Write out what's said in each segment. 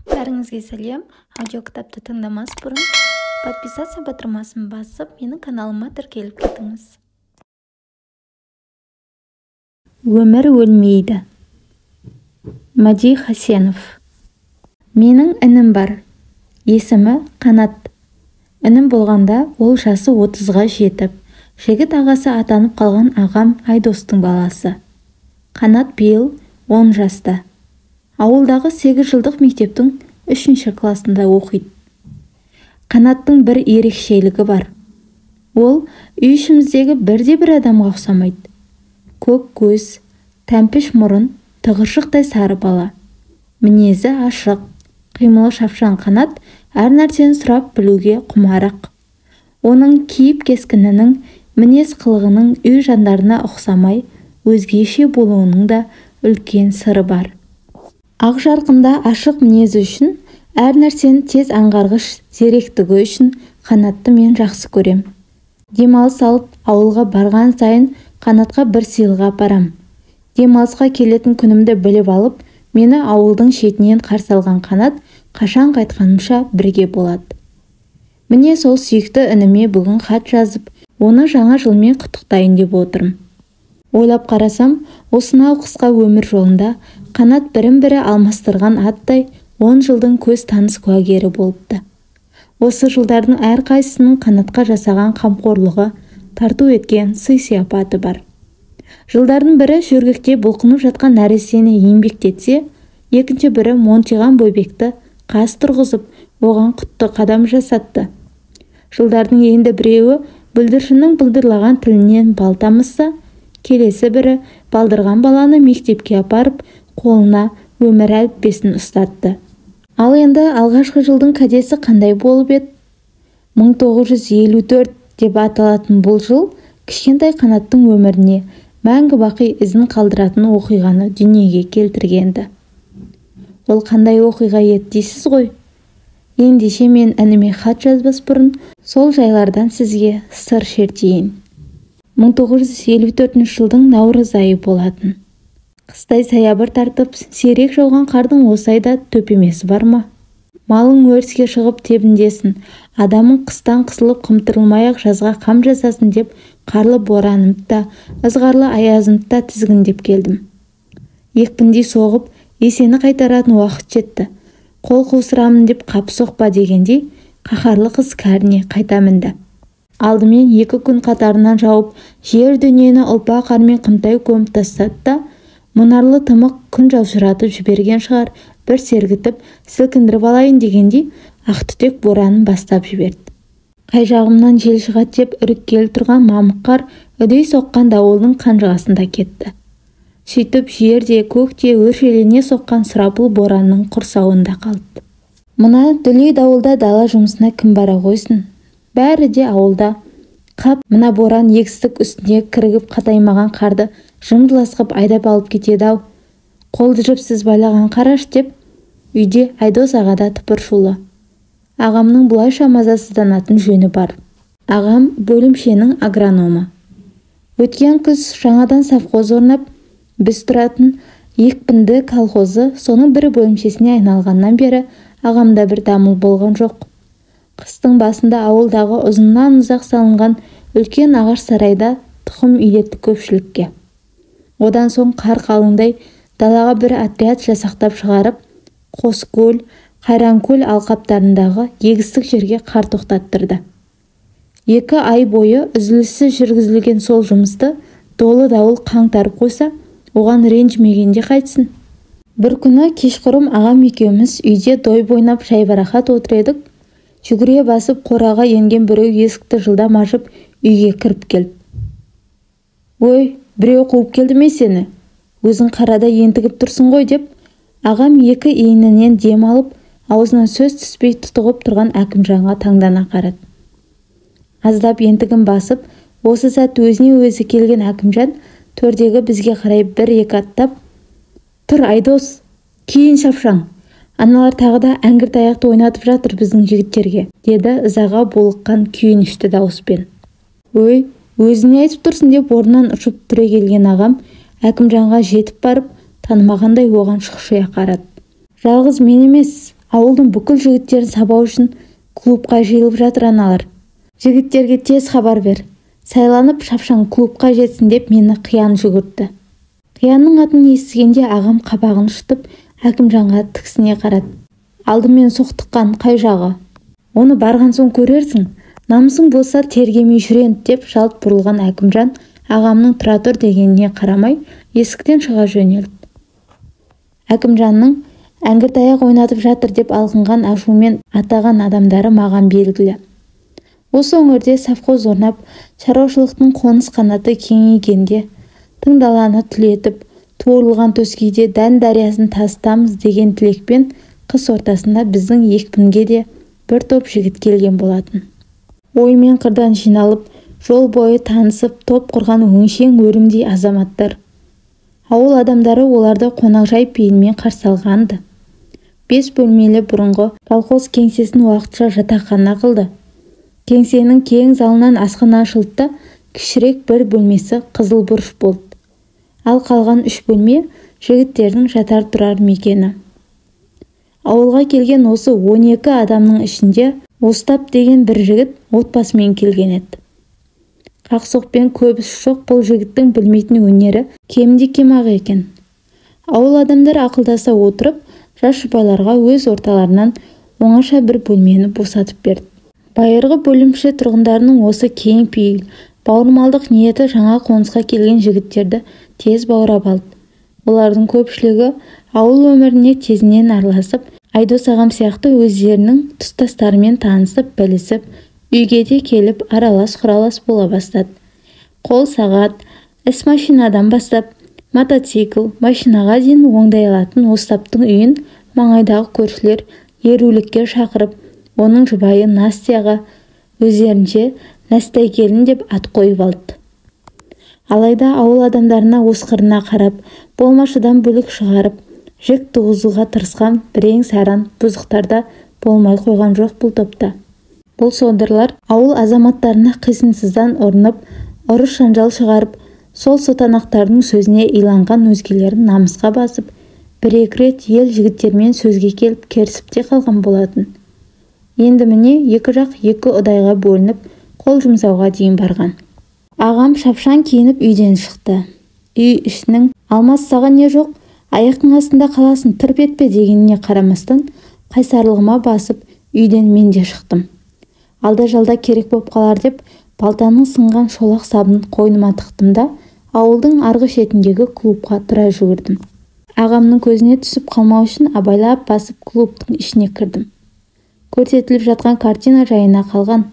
Бәріңізге сәлем. Аудиокітапты тыңдамас бұрын подписаться батырмасын басып, менің каналыма тіркеліп кетіңіз. Өмір өлмейді. Мәди Хасенов. Менің інім бар. Есімі Қанат. Інім болғанда ол жасы 30-ға жетіп, жігіт ағасы атанып қалған ағам Айдостың баласы. Қанат биыл 10 жаста. Ауылдағы 8 жылдық мектептің 3-ші класында оқиды. Қанаттың бір ерекшелігі бар. Ол үй ішіміздегі бірде-бір адамға ұқсамайды. Көк көз, тәмпіш мұрын, тығыршықтай сары бала. Мінезі ашық, қимылы шапшаң Қанат әр нәрсені сұрап білуге құмарақ. Оның кейіп-кескінінің, мінез қылығының үй жандарына ұқсамай, өзгеше болуының да үлкен сыры бар. Ақ жарқында ашық мінезі үшін, әр нәрсені тез аңғарғыш зеректігі үшін Қанатты мен жақсы көрем. Демалыс алып ауылға барған сайын Қанатқа бір сыйлық апарам. Демалысқа келетін күнімді біліп алып, мені ауылдың шетінен қарсы алған Қанат қашан қайтқанымша бірге болады. Міне сол сүйікті ініме бүгін хат жазып, оны жаңа жылмен құттықтайын деп отырмын. Ойлап қарасам, осынау қысқа өмір жолында Қанат бірін-бірі алмастырған аттай 10 жылдың көз таныс куәгері болыпты. Осы жылдардың әрқайсысының Қанатқа жасаған қамқорлығы, тарту еткен сый-сияпаты бар. Жылдардың бірі жөргекте бұлқынып жатқан нәрестені еңбектетсе, екінші бірі монтиған бөбекті қас тұрғызып, оған құтты қадам жасатты. Жылдардың енді біреуі бүлдіршіннің бұлдырлаған тілінен бал тамызса, келесі бірі балдырған баланы мектепке апарып, қолына өмір әліппесін ұстатты. Ал енді алғашқы жылдың кәдесі қандай болып еді? 1954 деп аталатын бұл жыл кішкентай Қанаттың өміріне мәңгі бақи ізін қалдыратын оқиғаны дүниеге келтіргенді. Ол қандай оқиға еді дейсіз ғой? Ендеше мен ініме хат жазбас бұрын сол жайлардан сізге сыр шертейін. 1954 жылдың наурыз айы болатын. Қыстай саябыр тартып, сирек жауған қардың осы айда төпемесі бар ма? Малың өріске шығып тебіндесін, адамың қыстан қысылып қымтырылмай-ақ жазға қам жасасын деп қарлы боранымды да, ызғарлы аязымды да тізгіндеп келдім. Екпіндей соғып, есені қайтаратын уақыт жетті. Қол қусырамын деп қап соқпа дегендей, қаһарлы қыз кәріне қайта мінді. Алдымен 2 күн қатарынан жауып, жер дүниені ұлпа қармен қымтай көміп тастады да, мұнарлы тымық күн жаушыратып жіберген шығар, бір сергітіп, сілкіндіріп алайын дегендей, ақтүтек боранын бастап жіберді. Қай жағымнан жел шығады деп үріккелі тұрған мамық қар үдей соққан дауылдың қанжығасында кетті. Сөйтіп жер де, көк те өршелене соққан сұрапыл боранның құрсауында қалды. Мына дүлей дауылда дала жұмысына кім бара қойсын? Бәрі де ауылда. Қап, мына боран егістік үстіне кірігіп қатаймаған қарды жымдыласқып айдап алып кетеді ау. Қолды жіпсіз байлаған қараш деп үйде Айдос ағада тыпыршулы. Ағамның бұлайша мазасызданатын жөні бар. Ағам бөлімшенің агрономы. Өткен күз жаңадан совхоз орнап, біз тұратын Екпінді колхозы соның бір бөлімшесіне айналғаннан бері ағамда бір дамыл болған жоқ. Қыстың басында ауылдағы ұзыннан ұзақ салынған үлкен ағаш сарайда тұқым илетті көпшілікке. Одан соң қар қалыңдай далаға бір отряд жасақтап шығарып, Қоскөл, Қайранкөл алқаптарындағы егістік жерге қар тоқтаттырды. 2 ай бойы үзіліссіз жүргізілген сол жұмысты долы дауыл қаңтарып қойса, оған ренжімегенде қайтсын. Бір күні кешқұрым ағам екеуміз үйде дойбы ойнап жайбарақат отыр едік. Жүгіре басып қораға енген біреу есікті жылдам ашып үйге кіріп келді. Ой, біреу қуып келді ме сені? Өзің қарада ентігіп тұрсың ғой деп, ағам екі иінінен дем алып, аузынан сөз түспей тұтығып тұрған Әкімжанға таңдана қарады. Аздап ентігін басып, осы сәт өзіне өзі келген Әкімжан төрдегі бізге қарай бір-екі аттап, «Тұр, Айдос, кейін шапшаң! Аналар тағы да әңгір таяқты ойнатып жатыр біздің жігіттерге», деді ызаға булыққан күйінішті дауыспен. Өй, өзіне айтып тұрсың деп орнынан ұшып түрегелген ағам Әкімжанға жетіп барып, танымағандай оған шұқшия қарады. Жалғыз мен емес, Ауылдың бүкіл жігіттерін сабау үшін клубқа жиылып жатыр аналар. Жігіттерге тез хабар бер. Сайланып шапшаң клубқа жетсін деп мені Қиян жүгіртті. Қиянның атын естігенде ағам қабағын шытып, Әкімжанға тіксіне қарады. Алдымен соқтыққан қай жағы? Оны барған соң көрерсің. Намысың болса тергемей жүрен деп жалт бұрылған Әкімжан ағамның тұра тұр дегеніне қарамай есіктен шыға жөнелді. Әкімжанның әңгіртаяқ ойнатып жатыр деп алқынған ашумен атаған адамдары маған белгілі. Осы өңірде совхоз орнап, шаруашылықтың қоныс қанаты кеңейгенде, тың даланы түлетіп, туырылған төскейде дән дариясын тасытамыз деген тілекпен қыс ортасында біздің екпінге де бір топ жігіт келген болатын. Ой мен қырдан жиналып, жол бойы танысып, топ құрған өңшең өрімдей азаматтар. Ауыл адамдары оларды қонақжай пейілмен қарсы алғанды. 5 бөлмелі бұрынғы колхоз кеңсесін уақытша жатақхана қылды. Кеңсенің кең залынан асхана ашылды да, кішірек бір бөлмесі қызыл бұрыш болды. Ал қалған 3 бөлме жігіттердің жатар тұрар мекені. Ауылға келген осы 12 адамның ішінде Остап деген бір жігіт отбасымен келген еді. Қақсоқпен көбісі жоқ бұл жігіттің білмейтін өнері кемде кем-ақ екен. Ауыл адамдар ақылдаса отырып, жас жұбайларға өз орталарынан оңаша бір бөлмені босатып берді. Байырғы бөлімше тұрғындарының осы кең пейіл, бауырмалдық ниеті жаңа қонысқа келген жігіттерді тез баурап алды. Олардың көпшілігі ауыл өміріне тезінен араласып, Айдос ағам сияқты өздерінің тұстастарымен танысып, білісіп, үйге де келіп аралас-құралас бола бастады. Қол сағат, іс машинадан бастап, мотоцикл, машинаға дейін оңдай алатын Остаптың үйін маңайдағы көршілер ерулікке шақырып, оның жұбайы Настяға өздерінше Нәстай келін деп ат қойып алды. Алайда ауыл адамдарына осқырына қарап, болмашыдан бүлік шығарып, жік туғызуға тырысқан бірең-саран бұзықтарда болмай қойған жоқ бұл топта. Бұл содырлар ауыл азаматтарына қисынсыздан ұрынып, ұрыс жанжал шығарып, сол сотанақтардың сөзіне иланған өзгелерін намысқа басып, бір-екі рет ел жігіттермен сөзге келіп керісіп те қалған болатын. Енді міне екі жақ екі ұдайға бөлініп, қол жұмсауға дейін барған. Ағам шапшаң киініп үйден шықты. Үй ішінің алмас саған не жоқ, аяқтың астында қаласың, тырп етпе дегеніне қарамастан, қайсарлығыма басып, үйден мен де шықтым. Алда-жалда керек боп қалар деп, балтаның сынған шолақ сабын қойныма тықтым да, ауылдың арғы шетіндегі клубқа тұра жүгірдім. Ағамның көзіне түсіп қалмау үшін абайлап басып клубтың ішіне кірдім. Көрсетіліп жатқан картина жайына қалған.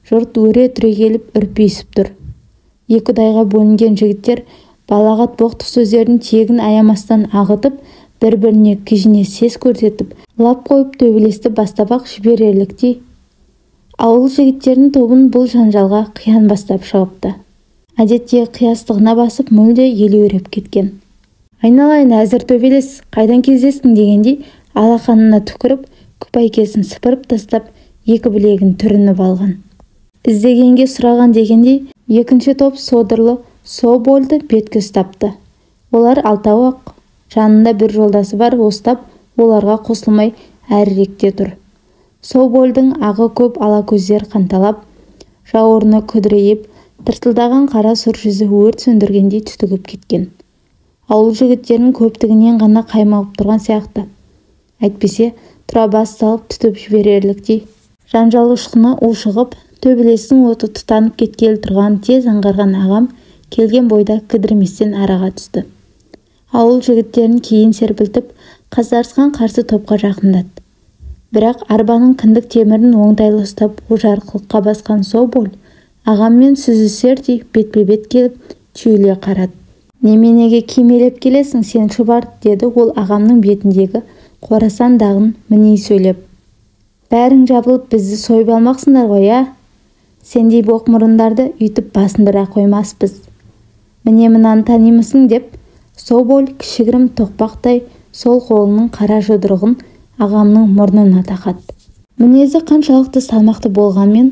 Жұрт өре түрегеліп үрпиісіп тұр. Екі ұдайға бөлінген жігіттер балағат боқтық сөздерін тегін аямастан ағытып, бір-біріне кіжіне сес көрсетіп, лап қойып төбелесті бастап-ақ жіберерліктей. Ауыл жігіттерінің тобын бұл жанжалға Қиян бастап шығыпты. Әдетте қиястығына басып мүлде елеуреп кеткен. Айналайын, әзір төбелес, қайдан кездестің дегендей алақанына түкіріп, күпәйкесін сыпырып тастап, екі білегін түрініп алған. Іздегенге сұраған дегендей, екінші топ содырлы Собольді бетке ұстапты. Олар алтауы-ақ, жанында бір жолдасы бар Остап оларға қосылмай әріректе тұр. Собольдің ағы көп ала көздері қанталап, жауырыны күдірейіп, тырсылдаған қара сұр жүзі өрт сөндіргендей түтігіп кеткен. Ауыл жігіттерінің көптігінен ғана қаймығып тұрған сияқты. Әйтпесе, тұра бас салып түтіп жіберерліктей. Жанжал ұшқыны ушығып, төбелестің оты тұтанып кеткелі тұрғанын тез аңғарған ағам келген бойда кідірместен араға түсті. Ауыл жігіттерін кейін серпілтіп, қасарысқан қарсы топқа жақындады. Бірақ арбаның кіндік темірін оңтайлы ұстап, ожар қылыққа басқан Соболь ағаммен сүзісердей бетпе-бет келіп, түйіле қарады. Неменеге кимелеп келесің сен, шұбар, деді ол ағамның бетіндегі қорасан дағын міней сөйлеп. Бәрің жабылып бізді сойып алмақсыңдар ғой, ә? Сендей боқ мұрындарды үйтіп басындыра қоймаспыз. Міне мынаны танимысың деп, Соболь кішігірім тоқпақтай сол қолының қара жұдырығын ағамның мұрнына тақады. Мінезі қаншалықты салмақты болғанмен,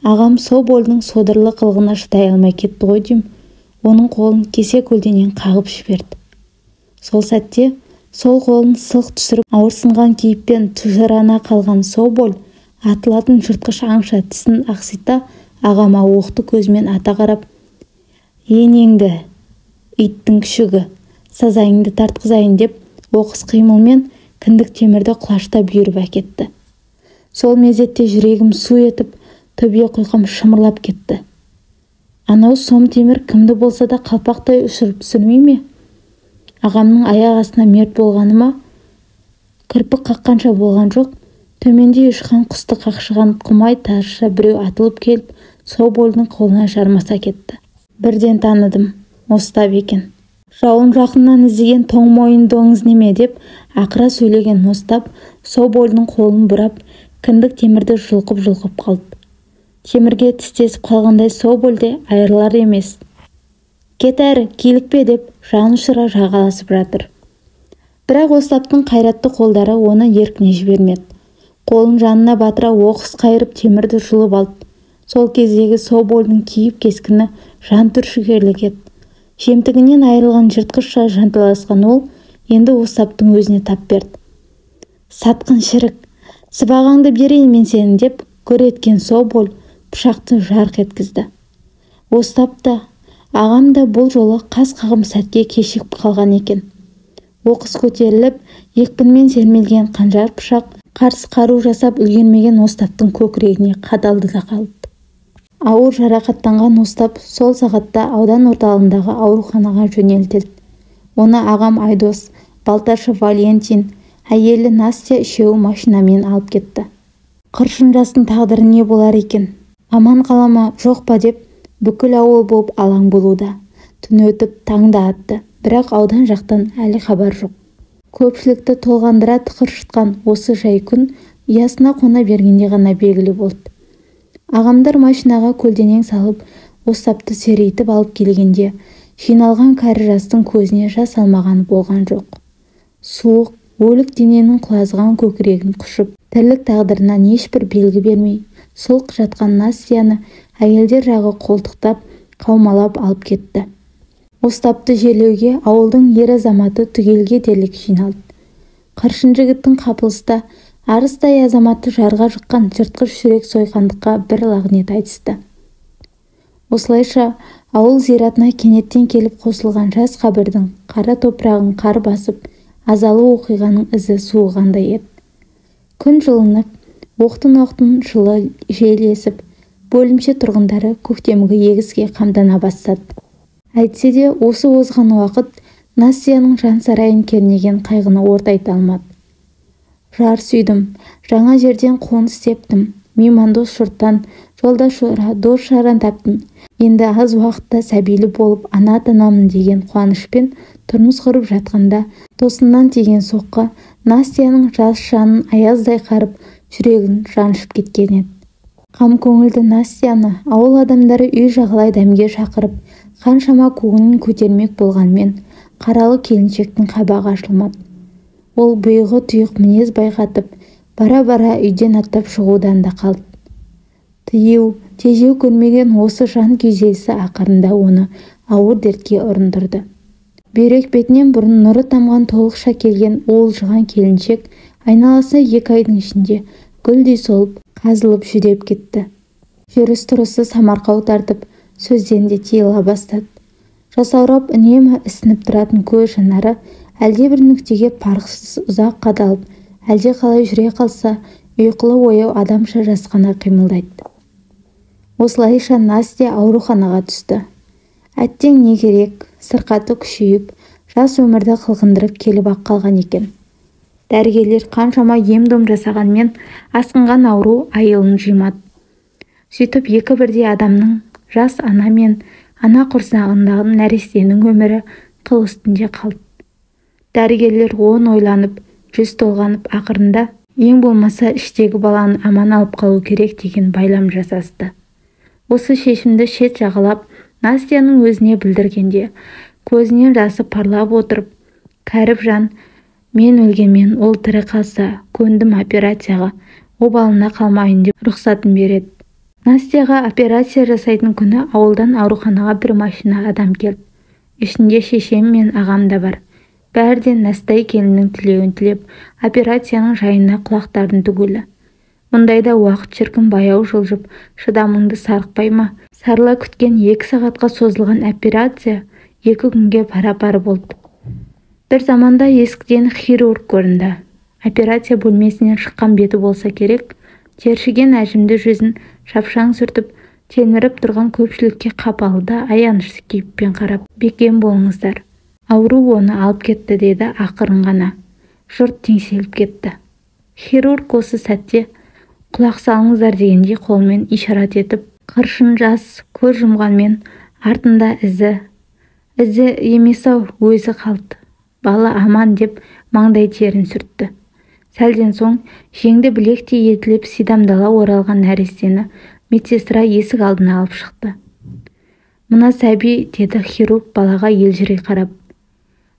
ағам Собольдің содырлы қылығына шыдай алмай кетті ғой деймін, оның қолын кесе көлденең қағып жіберді. Сол сәтте Сол қолын сылқ түсіріп, ауырсынған кейіппен тыжырына қалған Соболь атылатын жыртқыш аңша тісін ақсита ағама оқты көзімен ата қарап, «Енеңді, иттің күшігі, сазайыңды тартқызайын» деп оқыс қимылмен кіндік темірді құлаштап үйіріп әкетті. Сол мезетте жүрегім су етіп, төбе құйқам шымырлап кетті. Анау сом темір кімді болса да қалпақтай ұшырып түсірмей ме? Ағамның аяқ астына мерт болғаны ма? Кірпік қаққанша болған жоқ, төмендей ұшқан құсты қақшыған құмай тазша біреу атылып келіп, Собольдің қолына жармаса кетті. Бірден таныдым, Остап екен. Жауын жақыннан іздеген тоң мойын доңыз неме деп ақыра сөйлеген Остап Собольдің қолын бұрап, кіндік темірді жұлқып-жұлқып қалды. Темірге тістесіп қалғандай Соболь де айырылар емес. Кет әрі, килікпе деп жан ұшыра жағаласып жатыр. Бірақ Остаптың қайратты қолдары оны еркіне жібермеді. Қолын жанына батыра оқыс қайырып темірді жұлып алды. Сол кездегі Собольдің кейіп кескіні жан түршігерлік еді. Жемтігінен айырылған жыртқышша жанталасқан ол енді Остаптың өзіне тап берді. Сатқын шірік, сыбағаңды берейін мен сенің деп гүр еткен Соболь пышақты жарқ еткізді. Остап та, ағам да бұл жолы қас қағым сәтке кешігіп қалған екен. Оқыс көтеріліп, екпінмен сермелген қанжар пышақ қарсы қару жасап үлгермеген Остаптың көкірегіне қадалды да қалды. Ауыр жарақаттанған Остап сол сағатта аудан орталығындағы ауруханаға жөнелтілді. Оны ағам Айдос, балташы Валентин, әйелі Настя үшеуі машинамен алып кетті. Қыршын жастың тағдыры не болар екен? Аман қала ма, жоқ па деп бүкіл ауыл болып алаң болуда. Түн өтіп, таң да атты, бірақ аудан жақтан әлі хабар жоқ. Көпшілікті толғандыра тықыршытқан осы жай күн ұясына қона бергенде ғана белгілі болды. Ағамдар машинаға көлденең салып, Остапты серейтіп алып келгенде, жиналған кәрі жастың көзіне жас алмағаны болған жоқ. Суық, өлік дененің құлазыған көкірегін құшып, тірлік тағдырынан ешбір белгі бермей, солқ жатқан Настяны әйелдер жағы қолтықтап, қаумалап алып кетті. Остапты жерлеуге ауылдың ер азаматы түгелге дерлік жиналды. Қыршын жігіттің қапылыста арыстай азаматты жарға жыққан жыртқыш жүрек сойқандыққа бір лағнет айтысты. Осылайша ауыл зиратына кенеттен келіп қосылған жас қабірдің қара топырағын қар басып, азалы оқиғаның ізі суығандай еді. Күн жылынып, оқтын-оқтын жылы жел есіп, бөлімше тұрғындары көктемгі егіске қамдана бастады. Әйтсе де осы озған уақыт Настяның жан сарайын кернеген қайғыны ортайта алмады. Жар сүйдім, жаңа жерден қоныс тептім, меймандос жұрттан жолдас жора, дос жаран таптым. Енді аз уақытта сәбилі болып ана атанамын деген қуанышпен тұрмыс құрып жатқанда тосыннан тиген соққы Настяның жас жанын аяздай қарып, жүрегін жаншып кеткен еді. Қам көңілді Настяны ауыл адамдары үй жағалай дәмге шақырып, қаншама көңілін көтермек болғанмен қаралы келіншектің қабағы ашылмады. Ол бұйығы тұйық мінез байқатып, бара-бара үйден аттап шығудан да қалды. Тыю, тежеу көрмеген осы жан күйзелісі ақырында оны ауыр дертке ұрындырды. Бүйрек бетінен бұрын нұры тамған толықша келген уылжыған келіншек айналасы 2 айдың ішінде гүлдей солып, қазылып жүдеп кетті. Жүріс-тұрысы самарқау тартып, сөзден де тыйыла бастады. Жасаурап үнемі ісініп тұратын көз жанары әлдебір нүктеге парықсыз ұзақ қадалып, әлде қалай жүре қалса, ұйқылы ояу адамша жасқана қимылдайды. Осылайша Настя ауруханаға түсті. Әттең не керек, сырқаты күшейіп, жас өмірді қылғындырып келіп-ақ қалған екен. Дәрігерлер қаншама ем-дом жасағанмен асқынған ауру айылын жимады. Сөйтіп екі бірдей адамның, жас ана мен ана құрсағындағы нәрестенің өмірі қыл үстінде қалды. Дәрігерлер он ойланып, жүз толғанып, ақырында ең болмаса іштегі баланы аман алып қалу керек деген байлам жасасты. Осы шешімді шет жағалап, Настяның өзіне білдіргенде, көзінен жасы парлап отырып, кәріп жан, мен өлгенмен ол тірі қалса, көндім операцияға, обалына қалмайын деп рұқсатын береді. Настяға операция жасайтын күні ауылдан ауруханаға бір машина адам келді. Ішінде шешем мен ағам да бар. Бәрден Нәстай келіннің тілеуін тілеп, операцияның жайына құлақтарын түгелі. Мұндайда уақыт шіркін баяу жылжып, шыдамыңды сарықпай ма? Сарыла күткен 2 сағатқа созылған операция 2 күнге пара-пар болды. Бір заманда есіктен хирург көрінді. Операция бөлмесінен шыққан беті болса керек, тершіген әжімді жүзін шапшаң сүртіп, телміріп тұрған көпшілікке қапалы да аянышты кейіппен қарап, «Бекем болыңыздар, ауру оны алып кетті», деді ақырын ғана. Жұрт теңселіп кетті. Хирург осы сәтте құлақ салыңыздар дегендей қолымен ишарат етіп, қыршын жас көз жұмғанмен артында ізі емес-ау, өзі қалды. Бала аман деп маңдай терін сүртті. Сәлден соң жеңді білектей етіліп сидамдала оралған нәрестені медсестра есік алдына алып шықты. «Мына сәби», деді хирург балаға елжірей қарап.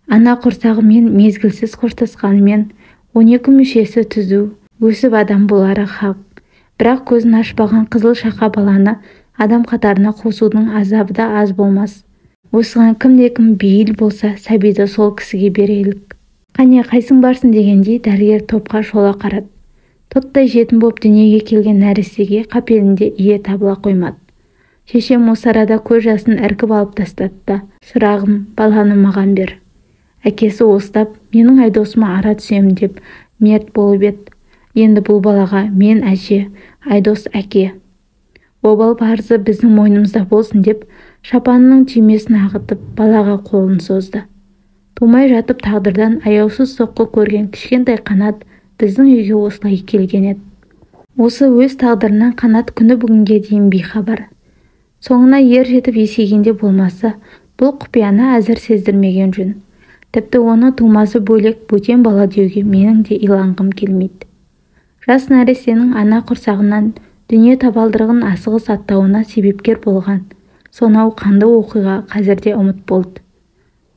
Ана құрсағымен мезгілсіз қоштасқанымен 12 мүшесі түзу, өсіп адам болары хақ. Бірақ көзін ашпаған қызыл шақа баланы адам қатарына қосудың азабы да аз болмас. Осыған кімде-кім бейіл болса, сәбиді сол кісіге берелік. Қане, қайсың барсын дегендей дәрігер топқа шола қарады. Тоттай жетім боп дүниеге келген нәрестеге қапелімде ие табыла қоймады. Шешем осы арада көз жасын іркіп алып тастады да, «Шырағым, баланы маған бер. Әкесі остап, менің Айдосыма ара түсемін деп мерт болып еді. Енді бұл балаға мен әже, Айдос әке. Обал парызы біздің мойнымызда болсын» деп шапанының түймесін ағытып, балаға қолын созды. Тумай жатып тағдырдан аяусыз соққы көрген кішкентай Қанат біздің үйге осылай келген еді. Осы өз тағдырынан Қанат күні бүгінге дейін бейхабар. Соңына ер жетіп есейгенде болмаса, бұл құпияны әзір сездірмеген жөн. Тіпті оны тумасы бөлек бөтен бала деуге менің де иланғым келмейді. Жас нәрестенің ана құрсағынан дүние табалдырығын асығыс аттауына себепкер болған сонау қанды оқиға қазірде ұмыт болды.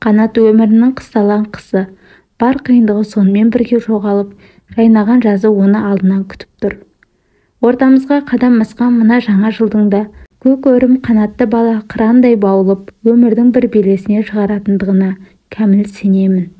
Қанат өмірінің қысталаң қысы, бар қиындығы сонымен бірге жоғалып, жайнаған жазы оны алдынан күтіп тұр. Ортамызға қадам басқан мына жаңа жылдың да көк өрім қанатты бала қырандай баулып, өмірдің бір белесіне шығаратындығына кәміл сенемін.